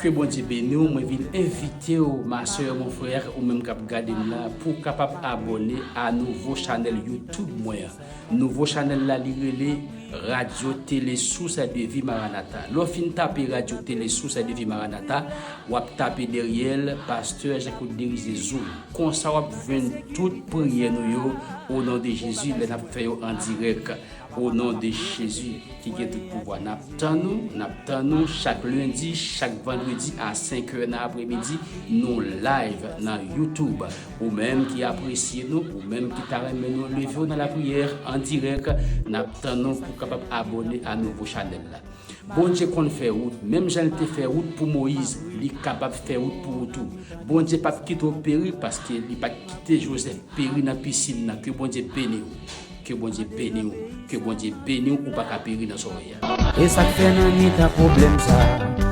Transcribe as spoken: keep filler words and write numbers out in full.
Ke Bondye beni w. Mwen vin envite w, ma sè, mon frè, ou menm k ap gade m la, pou w kapab abòne a nouvo chanèl YouTube mwen an. Nouvo chanèl la, li rele Radyo Tele Source de Vie Maranatha. Lè w fin tape Radyo Tele Source de Vie Maranatha, w ap tape dèyè l Pastè Jean Claude Derize Zoom. Konsa w ap jwenn tout priyè nou yo, o non de Jezi, lè n ap fè yo an dirèk. O non de Jezi ki gen tout pouvwa, n ap tann ou, n ap tann ou chak lendi, chak vandredi a senk è nan apremidi, nou live nan YouTube. Ou menm ki apresye nou, ou menm ki ta renmen nou leve w nan lapriyè an dirèk, n ap tann ou pou w kapab abòne a nouvo chanèl la. Bondye konn fè wout, menm jan l te fè wout pou Moyiz, li kapab fè wout pou ou tou. Bondye p ap kite w peri, paske li pa t kite Jozèf peri nan pisin nan. Ke Bondye beni w. Ke Bondye beni w. Ke Bondye beni w, ou pa ka peri nan somèy la. E sa k fè nan mitan pwoblèm sa a,